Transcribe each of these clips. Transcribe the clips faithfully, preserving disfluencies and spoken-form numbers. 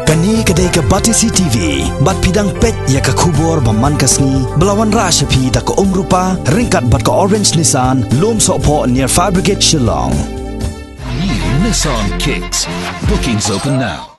Kane ka dei ka Batesi T V, bad phi dang peit ïa ka khubor ba man ka sngi, ba la wanrah sha phi da ka Umrupa, ryngkat bad ka Orange Nissan, Lumsohphoh near Fire Brigade Shillong. New Nissan Kicks. Bookings open now.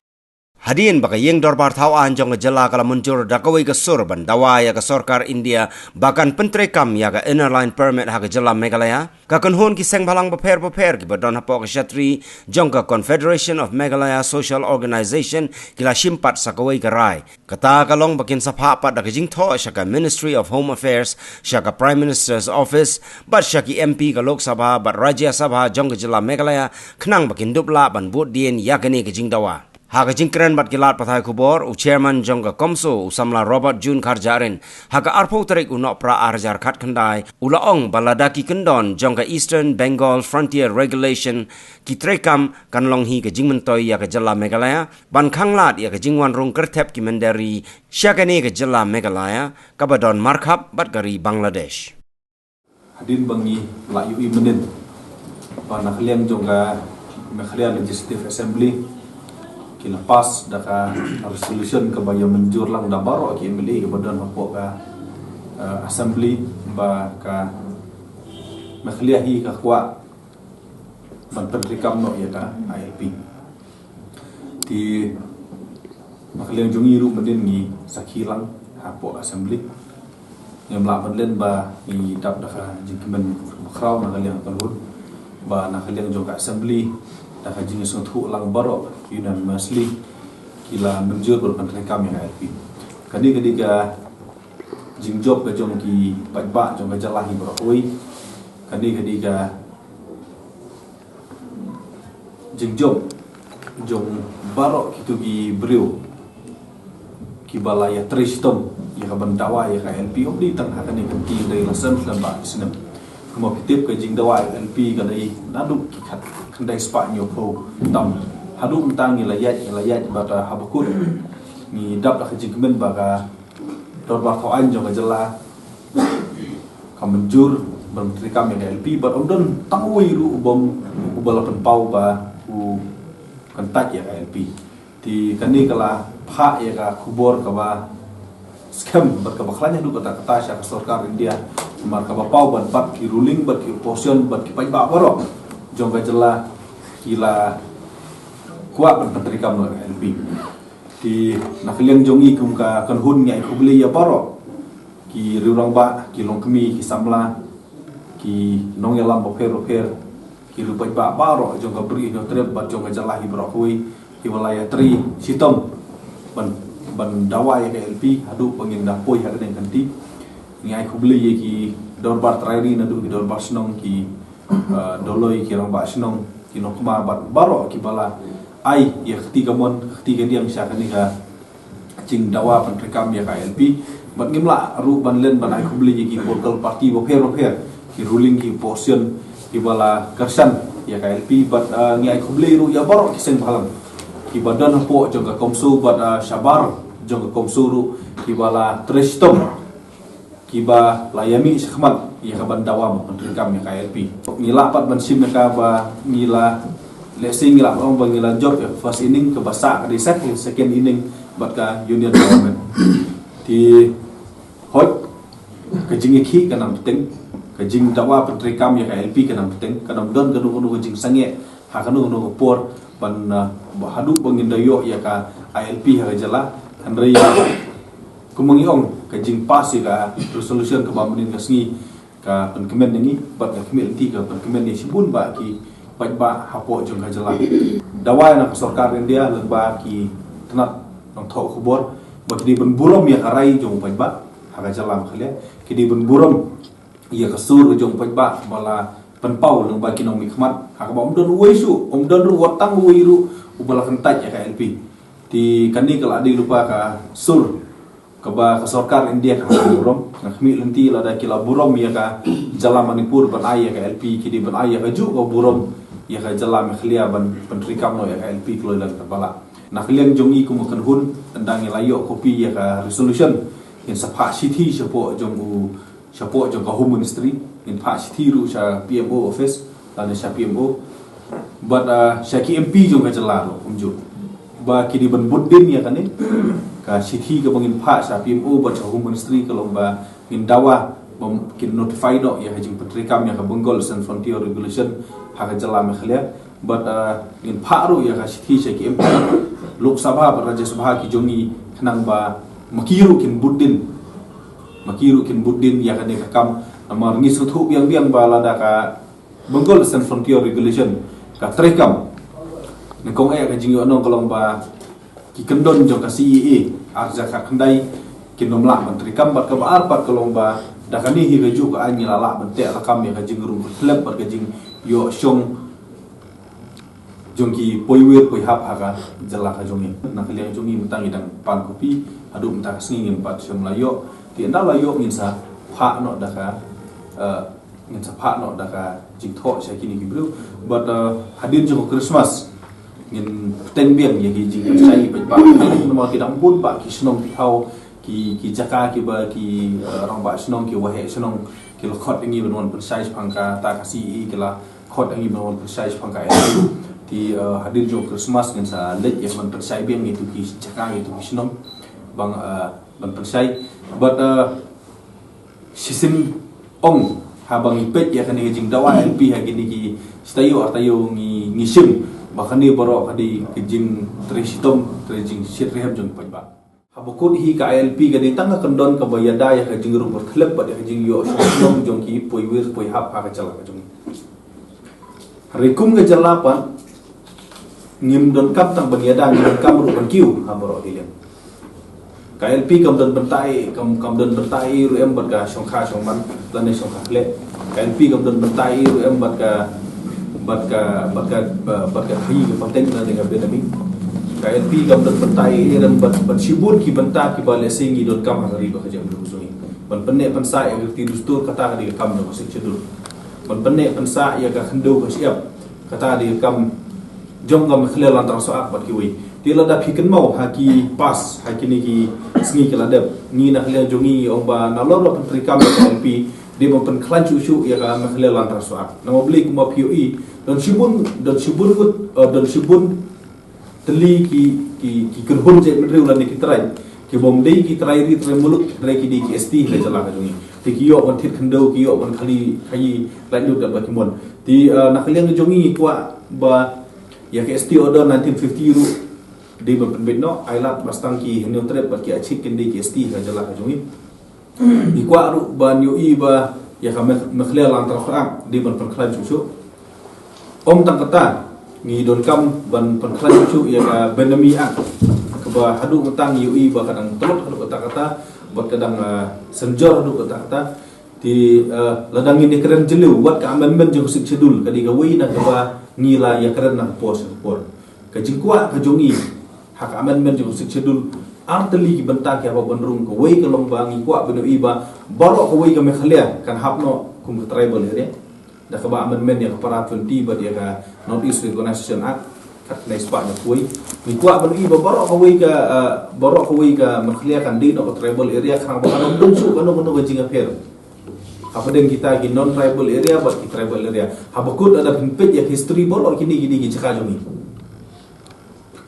Hadien ba ka ïing dorbar thaw aiñ jong ka jylla ka la mynjur da kawei ka sur ban dawa ïa ka sorkar India ba kan pyntreikam ïa ka Inner Line Permit ha ka jylla Meghalaya, ka kynhun ki seng bhalang bapher bapher kiba don hapoh ka shatri jong ka Confederation of Meghalaya Social Organization ki la shim pat sa kawei ka rai. Kata ka long ba kin sa phah pat da ka jingthoh sha ka Ministry of Home Affairs, sha ka Prime Minister's Office, bad sha ki M P ka Lok Sabha bad Rajya Sabha jong ka jylla Meghalaya, khnang ba kin dup lah ban bud dien ïa kane ka jingdawa. Ha ka jingkren bad ki lad pathai khubor, u chairman jong ka CoMSO, u samla Robert June Kharjahrin, ha ka arphew tarik u Nohprah ar hajar khatkhyndai, u la ong ba lada ki kyndon jong ka Eastern Bengal Frontier Regulation ki treikam, kan long hi ka jingmyntoi ïa ka jylla Meghalaya ban khanglad ïa ka jingwan rung kyrthep ki mynder ri sha kane ka jylla Meghalaya kaba don markhap bad ka ri Bangladesh. Hadien ba ngi la ïohi mynnin ba na ka liang jong ka Meghalaya Legislative Assembly ki la pass da ka resolution kaba ïa mynjur lang da baroh ki M L A kaba don hapoh ka, eh, assembly, ba ka Meghalaya hi ka kwah ban pyntreikam noh ïa ka I L P. Te na ka liang jong ngi ruh mynnin ngi sakhi lang hapoh assembly. Ngim lah ban len ba ngi dap da ka jingkmen bakhraw na ka liang ka lhun, ba na ka liang jong ka assembly da ka jingsngewthuh lang baroh unanimously ki la mynjur ban pyntreikam ïa ka I L P. Kane ka dei ka jingjop ka jong ki paidbah jong ka jylla hi baroh kawei. Kane ka dei ka jingjop jong baroh kito ki briew kiba la ïatrei shitom ïa ka ban dawa ïa ka I L P, ym dei tang ha kane ka kti, dei la sem snem ba snem. Kumba phi tip, ka jingdawa I L P ka dei naduh ki khat khyndai spah hynñiewphew tam. Haduh mynta ngi la ïaid, ngi la ïaid bad, ah, haba kut ngi dap da ka jingkmen ba ka dorbar thaw aiñ jong ka jylla ka mynjur ban treikam ïa ka I L P, bad ym don tang uwei ruh u bym, uba la pynpaw ba u kyntait ïa ka I L P. Te kane ka la phah ïa ka khubor kaba skhem bad kaba khlaiñ haduh katta katta sha ka sorkar India, namar kaba paw bad, bad ki ruling, bad ki opposition, bad ki paidbah baroh jong ka jylla ki la kwah ban pyntreikam noh ïa ka I L P. Te na ka liang jong ngi kum ka kynhun ngi ai khublei ïa baroh ki riewrangbah, ki longkmie, ki samla, ki nongïalam bapher bapher, ki riewpaidbah baroh jong ka Bri Hynñiewtrep bad jong ka jylla hi baroh kawei, kiba la ïatrei shitom ban, ban dawa ïa ka I L P haduh ba ngin da poi ha kane ka kti. Ngi ai khublei ïa ki dorbar trai ri naduh ki dorbar shnong, ki, uh, doloi, ki rangbah shnong, ki nongkmie bad baroh kiba la ai ïa ka kti kamon, ka kti kadiang sha kane ka jingdawa pyntreikam ïa ka I L P. Bad ngim lah ruh ban len ban ai khublei ïa ki political party bapher bapher, ki ruling, ki opposition, kiba la kyrshan ïa ka I L P. Bad, ah, ngi ai khublei ruh ïa baroh ki seng bhalang kiba don hapoh jong ka CoMSO bad, ah, shabar jong ka CoMSO ruh kiba la trei shitom, kiba la ïa mih shakhmat ïa ka ban dawa ban pyntreikam ïa ka I L P. Ngi lah pat ban shim ïa ka ba ngi la, let's say, ngi lah ban ong ba ngi la jop ïa first inning, kaba sah ka dei second, second inning bad ka union government. Te hooid, ka jingïakhih kan ym bteng, ka jingdawa pyntreikam ïa ka I L P kan ym bteng, kan ym don kano kano ka jingsangeh ha kano kano ka por ban, ah, ba haduh ba ngin da ïoh ïa ka I L P ha ka jylla. Hynrei kumba ngi ong, ka jingpass ïa ka resolution kaba mynnin ka sngi ka pynkmen ïa ngi, bad ka khmih lynti ka pynkmen ïa shibun bah ki paidbah hapoh jong ka jylla. Dawa ïa na ka sorkar India lyngba ki tnat nongthoh khubor ba ki dei ban burom ïa ka rai jong u paidbah ha ka jylla Meghalaya, ki dei ban burom ïa ka sur ka jong u paidbah ba la pynpaw lyngba ki nongmihkhmat, ha kaba ym don uwei shuh, ym don ruh wat tang uwei ruh uba la kyntait ïa ka I L P. Te kane ka la dei lypa ka sur kaba ka sorkar India ka burom. Nga khmih lynti lada ki la burom ïa ka jylla Manipur ban ai ïa ka I L P, ki dei ban ai ïa kajuh ka burom ïa ka jylla Meghalaya ban pyntreikam noh ïa ka I L P kloi lane kaba lah. Na ka liang jong ngi kum ka kynhun, ynda ngi la ïoh copy ïa ka resolution, ngin sa phah shithi shapoh jong u, shapoh jong ka Home Ministry, ngin phah shithi ruh sha P M O office lane sha P M O, bad, ah, sha ki M P jong ka jylla ruh kumjuh. Ba ki dei ban bud din ïa kane ka shithi kaba ngin phah sha P M O bad sha Home Ministry ka long ba ngin dawa ba kin notify noh ïa ka jingpyntreikam ïa ka Bengal Eastern Frontier Regulation ha ka jylla Meghalaya. Bad, uh, ngin phah ruh ïa ka shithi sha ki M P Lok Sabha bad Rajya Sabha ki jong ngi khnang ba ma ki ruh kin bud din, ma ki ruh kin bud din ïa kane ka kam. Namar ngi sngewthuh biang biang ba lada ka Bengal Eastern Frontier Regulation ka treikam, nyngkong eh ka jingïohnong ka long ba ki kyndon jong ka C A A ar hajar khatkhyndai kin ym lah ban treikam, bad kaba ar pat ka long ba da kane hi kajuh ka aiñ ngi la lah ban teh lakam ïa ka jingrung kyrthlep bad ka jingïoh shong jong ki poiwir poihap ha ka jylla ka jong ngi. Na ka liang jong ngi mynta ngi dang pan copy, haduh mynta ka sngi ngim pat shym la ïoh. Te ynda la ïoh ngin sa phah noh da ka, eh, ngin sa phah noh da ka jingthoh sha kine ki briew. Bad, eh, hadien jong ka Christmas ngin bteng biang ïa ki jingpynshai paidbah. Namar ki dang bun bah ki shnong ki thaw, ki, ki jaka kiba ki, eh, rangbah shnong, ki waheh shnong ki la khot ïa ngi ban wan pynshai shaphang kata ka C A A, ki la khot ïa ngi ban wan pynshai shaphang ka I L P. Te, eh, hadien jong ka Christmas ngin sa leit ïa ban pynshai biang ïa tu ki jaka, ïa tu ki shnong ban, eh, ban pynshai. Bad, eh, shisien ong haba ngi peit ïa kane ka jingdawa I L P ha kine ki shi taïew ar taïew ngi, ngi shim ba kane baroh ka dei ka jingtrei shitom, trei jingshit rhem jong ki paidbah. Haba kut hi ka I L P ka dei tang ka kyndon kaba ïada ïa ka jingrung kyrthlep bad ïa ka jingïoh shong shnong jong ki poiwir poihap ha ka jylla ka jong ngi. Hynrei kum ka jylla pat ngim donkam tang ban ïada, ngim donkam ruh ban kiew ha baroh ki liang. Ka I L P kam don bynta ei, kam, kam don bynta ei ruh em bad ka shongkha shongman lane shongkha khleh. Ka I L P kam don bynta ei ruh em bad ka, bad ka, bad ka, bad ka khaïi ka pateng lane ka benami. Ka I L P kam don bynta ei ruh em bad, bad shibun ki bynta kiba lehse ngi donkam ha ka ri bad ka jaitbynriew ka jong ngi. Ban pynneh pynsah ïa ka riti dustur, kata ka dei ka kam jong ka Sixth Schedule. Ban pynneh pynsah ïa ka khyndew ka shyiap, kata dei ka kam jong ka Meghalaya Land Transfer Act bad kiwei. Te lada phi kynmaw ha ki past, ha kine ki sngi ki la dep, ngi na ka liang jong ngi ngi ong ba nalor ba pyntreikam ïa ka I L P, dei ban pynkhlaiñ shuh shuh ïa ka Meghalaya Land Transfer Act. Namar balei? Kumba phi ïohi, don shibun, don shibun ngut, eh, don shibun tylli ki, ki, ki kyrhun jaitbynriew lane ki trai, ki bym dei ki trai ri trai muluk, hynrei ki dei ki S T ha ka jylla ka jong ngi. Te ki ïoh ban thied khyndew, ki ïoh ban khlaiñ, khaïi laitluid katba ki mon. Te, eh, na ka liang ka jong ngi ngi kwah ba ïa ka S T Order nineteen fifty ruh dei ban pynbeit noh, ai lad ba tang ki Hynñiewtrep bad ki Achik kin dei ki S T ha ka jylla ka jong ngi. Ngi kwah ruh ban ïohi ba ïa ka Me-, Meghalaya Land Transfer Act dei ban pynkhlaiñ shuh shuh. Ym tang kata, ngi donkam ban pynkhlaiñ shuh shuh ïa ka Benami Act, kaba haduh mynta ngi ïohi ba ka dang tlot haduh katta katta bad ka dang, ah, synjor haduh katta katta. Te, ah, lada ngin ïakren jylliew, wat ka amendment jong ka Sixth Schedule ka dei kawei na kaba ngi la ïakren na ka por sha ka por. Ka jingkwah ka jong ngi ha ka amendment jong ka Sixth Schedule, ar tylli ki bynta ki hap ban rung. Kawei ka long ba ngi kwah ban ïohi ba baroh kawei ka Meghalaya kan hap noh kum ka tribal area da kaba amendment ïa ka Para twenty bad ïa ka North East Recognition Act khatkhyndai spah hynñiewphew wei. Ngi kwah ban ïohi ba baroh kawei ka, ah, baroh kawei ka Meghalaya kan dei noh ka tribal area, khnang ba kan ym don shuh kano kano ka jingïapher hapdeng kita ki non-tribal area bad ki tribal area. Haba kut lada phin peit ïa ka history, baroh kine ki dei ki jaka jong ngi.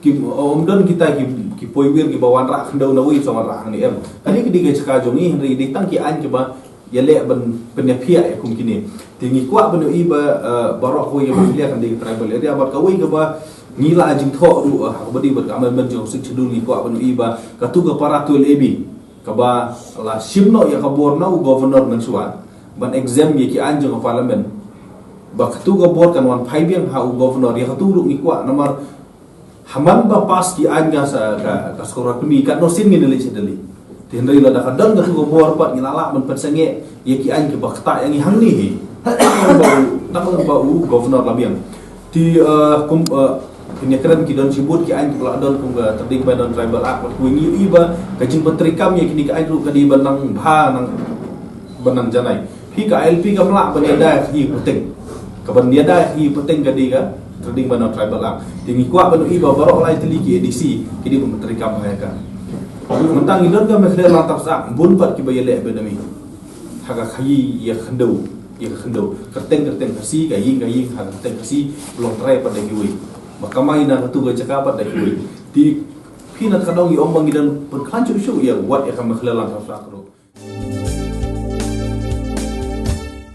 Ki, ym don kita ki, ki poiwir kiba wanrah khyndew na wei sa wanrah hangne, em. Kane ka dei ka jaka jong ngi, hynrei dei tang ki aiñ kiba ïaleh ban pynïaphiah ïa kum kine. Te ngi kwah ban ïohi ba, eh, baroh kawei ka Meghalaya kan dei ka tribal area bad kawei kaba ngi la jingthoh ruh, eh, ha kaba dei bad ka amendment jong ka Sixth Schedule, ngi kwah ban ïohi ba katu ka Para twelve A B kaba la shim noh ïa ka bor na u Governor mynshuwa ban exempt ïa ki aiñ jong ka Parliament, ba katu ka bor kan wan phai biang ha u Governor. Ïa katu ruh ngi kwah, namar ha man ba pass ki aiñ ka sa, ka, ka Scorapini, katno sien ngin leit sha Delhi. Te hynrei lada ka don katu ka bor pat ngi la lah ban pynsangeh ïa ki aiñ kiba ktah ïa ngi hangne hi. Tang ba u, tang ba u Governor la biang. Te, eh, kum, eh, phin ïakren, ki don shibun ki aiñ kiba la don kum ka Trading by Non-Tribal Act bad kiwei. Ngi ïohi ba ka jingpyntreikam ïa kine ki aiñ ruh ka dei ban nang bha, nang, ban nang janai. Phi, ka I L P kam lah ban ïada ïa ka khaïi pateng. Kaban ïada ïa ka khaïi pateng ka dei ka Trading by Non-Tribal Act. Te ngi kwah ban ïohi ba baroh lai tylli ki A D C ki dei ban pyntreikam ha ïa ka. Mynta ngi don ka Meghalaya Land Transfer Act, bun pat kiba ïaleh benami ha ka khaïi ïa ka khyndew, ïa ka khyndew. Kyrteng kyrteng Khasi, ka ïing ka ïing ha ka kyrteng Khasi, long trai pat da kiwei. Ba kamai na katu ka jaka pat da kiwei. Te phi na ka dong i ong ba ngi dang pynkhlaiñ shuh shuh ïa wat ïa ka Meghalaya Land Transfer Act ruh.